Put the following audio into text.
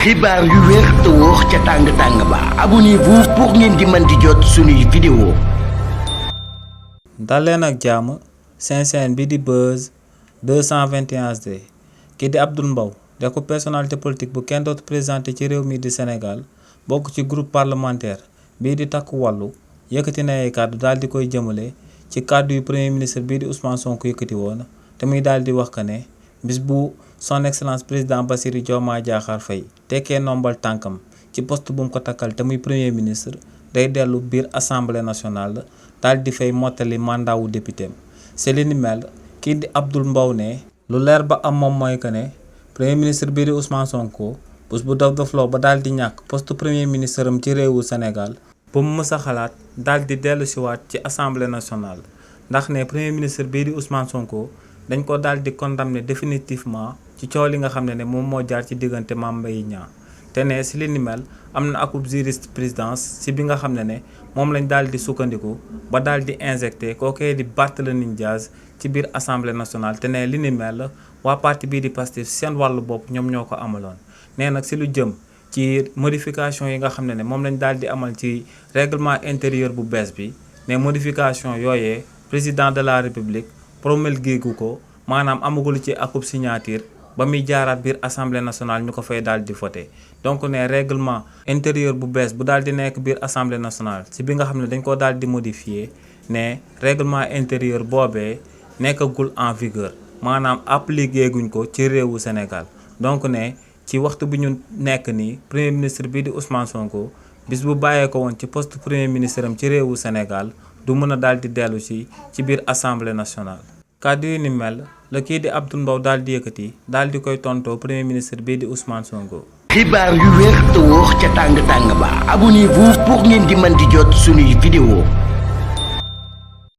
xibaar yu wér te wóor ca tàng ba abonnez-vous pour ngeen di mën di jot suñuy vidéo. dal leen ak jàmm seen chaîne bi di Buzz 221 HD kii di Abdoul Mbow de ko personnalité politique bu kenn dootu présenté ci réew mi di Sénégal bokk ci groupe parlementaire bii di takku wàllu yëkkati na ay kàddu daal di koy jëmale ci kàddu yu premier ministre bii di Ousmane Sonko yëkkati woon te muy daal di wax que ne bis bu son excellence président Bassirou Diomaye Diakhar Faye tekkee nombal tànkam ci poste bu mu ko takkal te muy premier ministre day dellu biir assemblée nationale daal di fay mottali mandat wu député c'est li ni mel kii di Abdoul Mbow ne lu leer ba am moom mooy que ne premier ministre bii di Ousmane Sonko bés bu dof-dofloo ba daal di ñàkk poste premier ministre am ci réewu Sénégal bu mu mës a xalaat daal di dellu siwaat ci assemblée nationale ndax ne premier ministre bii di Ousmane Sonko dañ ko daal di condamné définitivement ci coow li nga xam ne moom moo jaar ci diggante Mame Mbaye Niang te ne si li ni mel am na akub jurisprudence si bi nga xam ne moom lañ daal di sukkandiku ba daal di injecté kookee di Barthélémy Dias ci biir assemblée nationale te ne li ni mel waa parti bii di Pastef seen wàllu bopp ñoom ñoo ko amaloon nee nag si lu jëm ci modification yi nga xam ne moom lañ daal di amal ci règlement intérieur bu bees bi ne modification yooyee président de la république promulgué gu ko maanaam amagul ci akub signature ba muy jaaraat biir assemblée nationale ñu ko fay daal di voté donc ne règlement intérieur bu bees bu daal di nekk biir assemblée nationale si bi nga xam ne dañ ko daal di modifié ne règlement intérieur boobee nekkagul en vigueur maanaam appliqué guñ ko ci réewu Sénégal donc ne ci waxtu bi ñu nekk nii premier ministre bii di Ousmane Sonko bis bu bàyyee ko woon ci poste premier ministre am ci réewu Sénégal du mën a daal di dellu ci biir assemblée nationale. kàddu yu ni mel la kii di Abdoul Mbow daal di yëkkati daal di koy tontoo premier ministre bii di Ousmane Sonko. xibaar yu wér te wóor ca tàng ba abonnez-vous pour ngeen di mën di jot suñuy vidéo.